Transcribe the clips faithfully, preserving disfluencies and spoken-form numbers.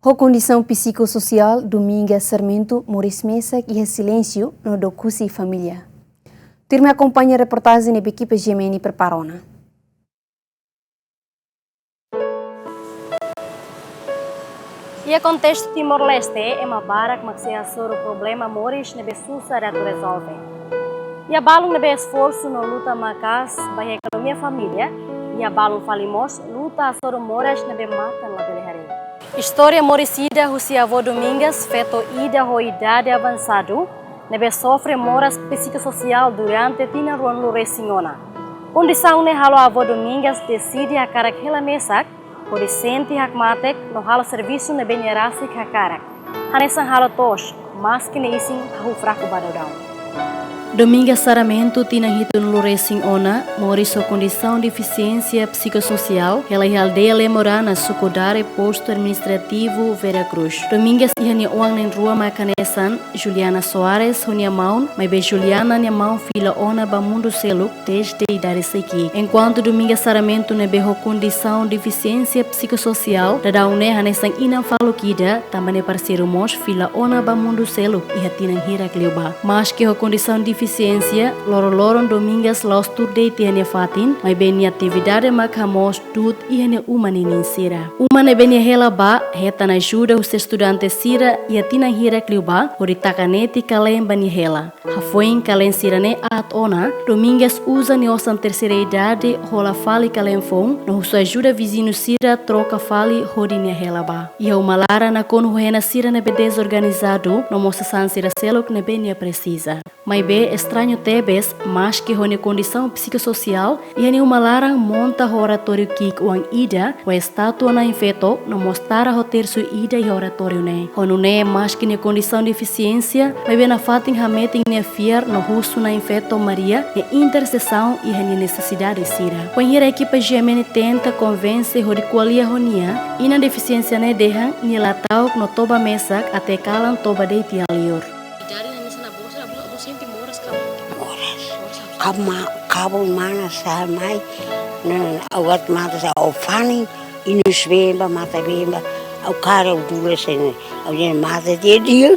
Ho kondisaun psikososiál, Domingas Sarmento moris mesak iha silénsiu no dook husi família. Tuirmai akompaña reportajen ne'ebé ekipa G M N prepara ona. Iha kontestu Timor-Leste, ema barak mak sei hasoru problema moris ne'ebé susar atu rezolve. Iha balun ne'ebé esforsu no luta maka'as ba iha ekonomia família, iha balun fali mós luta hasoru moras ne'ebé matan labele haree. Istória moris ida husi avó Domingas, feto ida ho idade avansadu, ne'ebé sofre moras psikososiál durante tinan ruanulu-resin-ona. Kondisaun ne'e halo avó Domingas deside hakarak hela mesak, hodi sente hakmatek no halo servisu ne'ebé nia rasik hakarak. Hanesan halo to'os, maski nia isin hahú fraku ba daudaun. Domingas Sarmento, tinan hitunulu-resin-ona, moris ho kondisaun defisiénsia psikososiál, hela iha aldeia Lemorana, suku Dare, postu administrativu Vera Cruz. Domingas iha nia oan na'in-rua mak hanesan Juliana Soares ho nia maun, maibé Juliana nia maun fila ona ba mundu seluk dezde idade sei ki'ik. Enkuantu Domingas Sarmento ne'ebé ho kondisaun defisiénsia psikososiál, daudaun ne'e hanesan inan faluk ida, tanba nia parseiru mós fila ona ba mundu seluk iha tinan hirak liubá. Maski ho kondisaun defisiénsia, loron-loron Domingas la'ós tuur de'it iha nia fatin, maibé nia atividade mak hamoos du'ut iha nia uma ninin sira. Uma ne'ebé nia hela ba, hetan ajuda husi estudante sira iha tinan hirak liubá, hodi taka netik kaleen ba nia hela. Hafoin kaleen sira-ne'e aat ona, Domingas uza nia osan terseira idade hola fali kaleen foun, no husu ajuda viziñu sira troka fali hodi nia hela ba. Iha uma laran nakonu ho hena sira ne'ebé dezorganizadu, no mós sasán sira seluk ne'ebé nia presiza. Maibé estrañu tebes, maski ho nia kondisaun psikososiál, iha nia uma laran monta ho oratóriu ki'ik oan ida, ho estátua na'in-feto, no mós tara ho tersu ida iha oratóriu ne'e. Ho nune'e, maski nia kondisaun defisiénsia, maibé nafatin hametin nia fiar no husu na'in-feto Maria nia intersesaun iha nia nesesidade sira. Wainhira ekipa G M N tenta konvense hodi ko'alia ho nia, inan defisiénsia ne'e dehan nia la ta'uk no toba mesak até kalan toba de'it iha li'ur. Idade ne'e misa na bolsa, na bolsa, bolsa sente moras ka? Moras. Moras. Kama, kabun mana sa mai. Nan, awat mata sa ofani, inus bemba, mata bemba. Au kare, au dula sene. Au jen mata dia dia.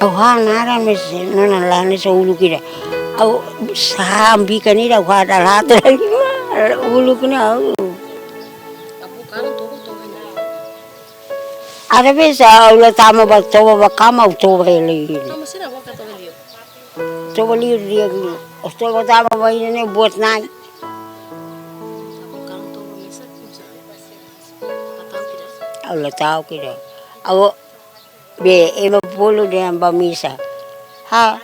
Au ha nara mes, nona lane sa uluk ida. Au sa ambika ni da, au ha dalata lagi. Uluk ni au. Abu kalan toba, toba ni. Ada bes au la tama ba toba ba kama, au toba hela li'ur. Kama sira ba ka toba li'ur. Toba li'ur dia li'ur. Os toba tama ba ida ne'e buat nai. Abu kalan toba mesak, mesak. La ta'uk ida. Au la ta'uk ida. Au be ema bolu dehan ba misa. Ha,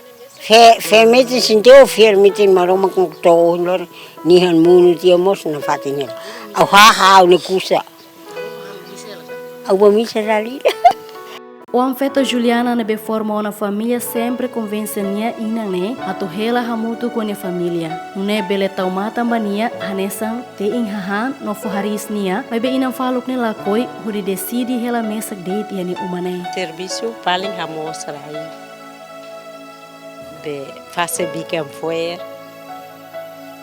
fe, fe metin sente fiar metin Maromak to'o lor nihan monu tiha mós nafatin hela. Au ha, ha, au ne'e kusa. Au ba misa dali. Oan-feto Juliana ne'ebé forma ona família sempre konvense nia inan ne'e atu hela hamutuk ho nia família. Nune'e bele tau matan ba nia hanesan te'in hahán no fó hariis nia, maibé inan faluk ne'e lakohi hodi deside hela mesak de'it iha nia uma ne'e. Servisu paling hamoos rai. Be fase bikan fo'er,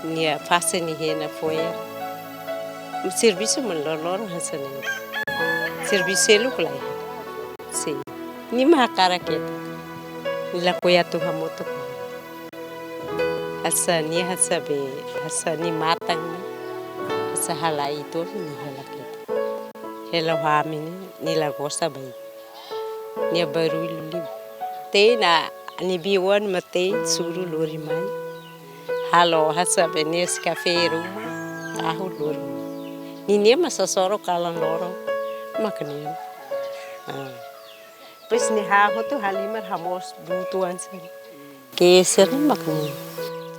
nia fase nia hena fo'er. Servisu mak loron-loron hanesan ne'e. Servisu seluk lai. Sin. Nia mak hakarak ketak. Nia lakohi atu hamutuk. Hanesan nia hanesan be, hanesan nia matan ne'e. Hanesan halai itu nia hela ketak. Hela ho ami ne'e, nia la gosta ba ita. Nia barullu liu. Te'in, nia biwan matein suru lori mai. Halo hanesan be Nescafé ruma, ahu lori mai. Ninia mak sasoro kalan loron. Mak nia. Ah. Depois nia hahú hotu halimar hamoos butuan sira. Keser ne'e mak ne'e.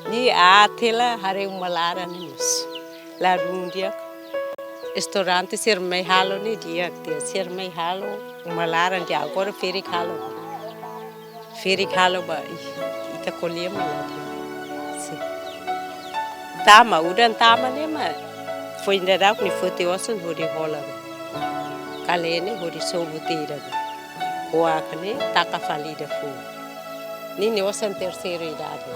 Nia aat hela haree uma laran ne'e mós. Ladún di'ak. Restaurante sira mai halo ne'e di'ak tiha. Sira mai halo uma laran di'ak, agora ferik halo. Ferik halo ba, ih, ita ko'alia mak la di'ak. Sin. Tama, udan tama ne'e mak. Foin daudauk nia foti osan hodi hola. Kaleen ne'e hodi sobu tiha. Kuak ne'e taka fali ida foun. Ninia osan terseira idade.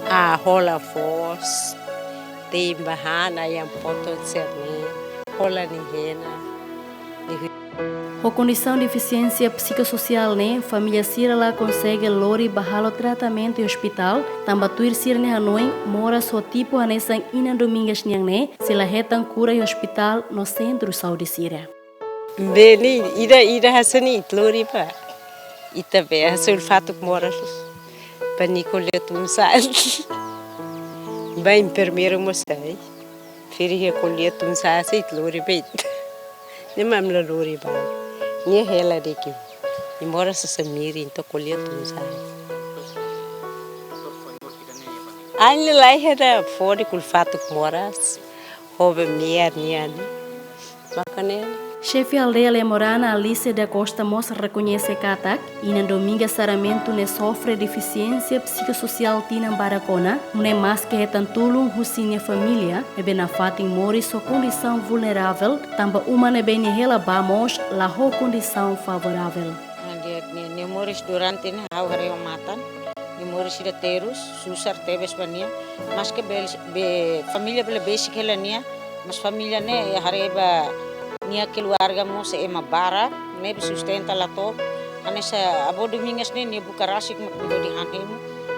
Ah, hola foos. Te'in ba han ayam potong sira-ne'e. Hola nia hena, nia hu- Ho kondisaun defisiénsia psikososiál ne'e, família sira la konsege lori bá halo tratamentu iha ospitál, tanba tuir sira-nia hanoin, moras ho tipu hanesan inan Domingas nian ne'e sei la hetan kura iha ospitál no sentru saúde sira. Bele, ida, ida hanesan ne'e ita lori bá. Ita be hanesan fatuk moras. Bá nia ko'alia tun-sa'e. Bá enfermeira mós sai. Feri iha ko'alia tun-sa'e sei ita lori bá. Ne'e mak ami la lori bá. Nia hela de'it. Nia moras hanesan mirin entaun ko'alia tun-sa'e. Ain lelai heda fodi kul fatuk moras. Ho be miar nian. Maka ne'e. Xefe aldeia Lemorana, Alice da Costa mós rekoñese katak inan Domingas Sarmento ne'e sofre defisiénsia psikososiál tinan barak ona, nune'e maske hetan tulun husi nia família, maibé nafatin moris ho kondisaun vulneravel, tanba uma ne'ebé nia hela bá mós la ho kondisaun favoravel. Ah, nia, nia, nia moris durante ne'e ha'u haree ho matan, nia moris ida terus, susar tebes ba nia, maske be, be, família bele besik hela nia, mas família ne'e haree ba nia keluarga mós ema barak, ne'ebé sustenta la to'o, hanesan avó Domingas ne'e nia buka rasik mak hodi han hemu,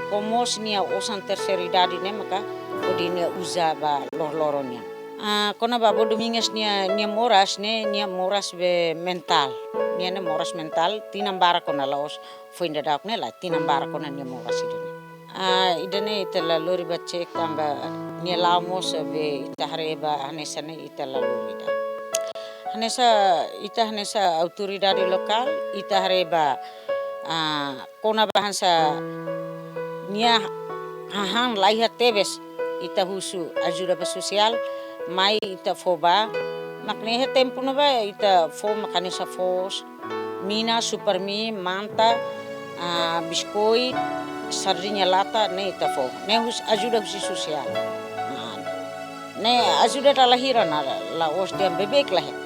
ho mós nia osan terseira idade ne'e maka hodi nia uza ba loroloron nian. Ah, kona-ba avó Domingas nia, nia moras ne'e, nia moras be mentál. Nia ne'e moras mentál, tinan barak ona la'ós foin daudauk ne'e lae, tinan barak ona nia moras ida ne'e. Ah, ida ne'e ita la lori bá cek tanba nia la'o mós be ita haree ba hanesan ne'e ita la lori ida. Hanesan ita hanesan autoridade lokál, ita haree ba, ah, kona-ba hanesan nia hahán laiha tebes, ita husu ajuda ba sosiál, mai ita fó bá, mak ne'e iha tempu ne'ebá ita fó mak hanesan foos, mina, Supermi, manta, ah, biskoit, sardiña lata, ne'e ita fó. Ne'e husi ajuda husi sosiál. Ah, ne'e ajuda dala hira ona, la'ós dehan beibeik la hetan.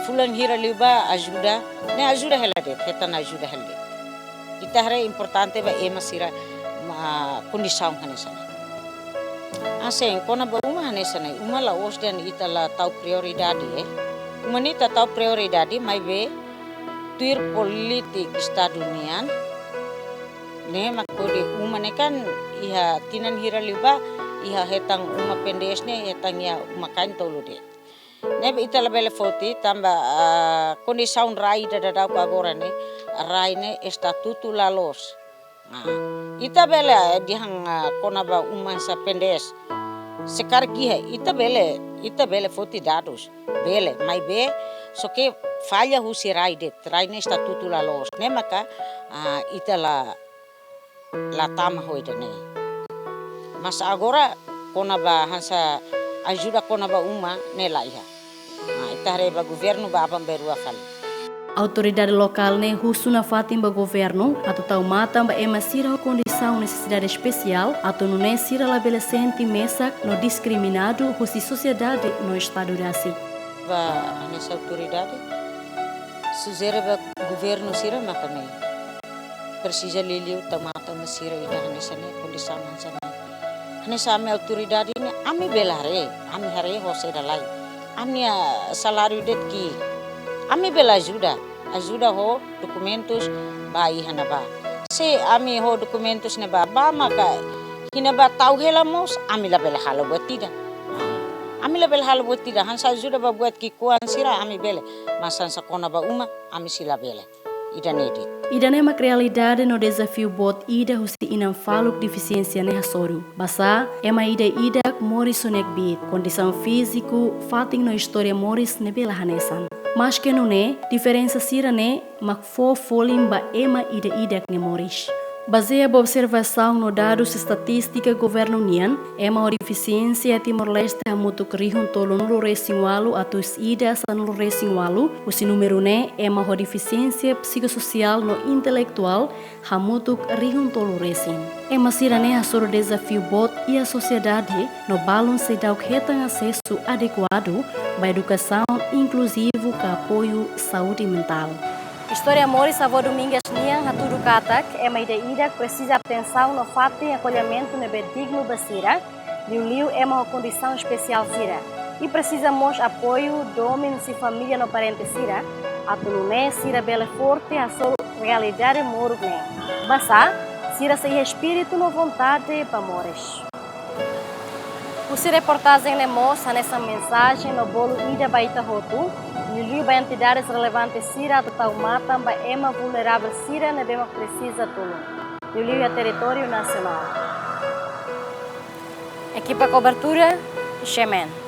Fulan hira liubá ajuda, ne'e ajuda hela de'it, hetan ajuda hela de'it. Ita haree importante ba ema sira, ma, kondisaun hanesan ne'e. Hanesan, kona-ba uma hanesan ne'e, uma la'ós dehan ita la tau prioridade, eh. Uma ne'e ita tau prioridade, maibé tuir polítika Estadu nian, ne'e mak hodi uma ne'e kan iha tinan hira liubá, iha hetan uma P N D S ne'e, hetan iha uma kain tolu de'it. Ne'ebé ita labele foti tanba, ah, kondisaun rai ida daudauk agora ne'e, rai ne'e estatutu la loos. Ah, ita bele, eh, dehan, ah, kona-ba uma hanesan P N D S. Se karik iha, ita bele, ita bele foti dadus. Bele, maibé, só ke falla husi rai de'it, rai ne'e estatutu la loos. Ne'e maka, ah, ita la, la tama ho ida-ne'e. Mas agora, kona-ba hanesan ajuda kona-ba uma, ne'e la iha. Ah, ita haree ba governu ba aban-bainrua fali. Autoridade lokál ne'e husu nafatin ba governu atu tau matan ba ema sira ho kondisaun nesesidade espesiál, atu nune'e sira labele sente mesak no diskriminadu husi sosiedade no Estadu rasik. Ba hanesan autoridade, sujere ba governu sira maka ne'e presiza liuliu tau matan ba sira ida hanesan ne'e, kondisaun hanesan ne'e. Hanesan ami autoridade ne'e, ami bele haree, ami haree ho saida lai. Ami-nia saláriu de'it ki'ik. Ami bele ajuda, ajuda ho dokumentus ba iha ne'ebá. Se ami ho dokumentus ne'ebá, ba maka iha ne'ebá tau hela mós, ami labele halo buat ida. Ami labele halo buat ida, hanesan ajuda ba buat ki'ikoan sira ami bele, mas hanesan kona-ba uma, ami sei labele. Ida-ne'e de'it. Ida-ne'e mak realidade no dezafiu boot ida husi inan faluk defisiénsia ne'e hasoru. Basá, ema ida-idak moris ho nia kbiit, kondisaun fíziku, fatin no istória moris ne'ebé la hanesan. Maske nune'e, diferensa sira-ne'e mak fó folin ba ema ida-idak nia moris. Bazeia ba observasaun no dadus estatístika governu nian, ema ho defisiénsia iha Timor-Leste hamutuk rihun tolunulu-resin-ualu atus ida sanulu-resin-ualu, husi númeru ne'e ema ho defisiénsia psikososiál no intelektuál hamutuk rihun tolu resin. Ema sira-ne'e hasoru dezafiu boot iha sosiedade no balun seidauk hetan asesu adekuadu ba edukasaun inkluzivu ka apoiu saúde mentál. Istória moris avó Domingas nian hatudu katak ema ida-idak presiza atensaun no fatin akollimentu ne'ebé dignu ba sira, liuliu ema ho kondisaun espesiál sira. I presiza mós apoiu domin husi família no parente sira, atu nune'e sira bele forte hasoru realidade moruk ne'e. Basá, sira sei iha espíritu no vontade ba moris. Husi reportajen ne'e mós hanesan mensajen no bolu ida ba ita hotu, liuliu ba entidades relevante sira atu tau matan ba ema vulneravel sira ne'ebé mak presiza tulun, liuliu iha territóriu nasionál. Ekipa kobertura, G M N.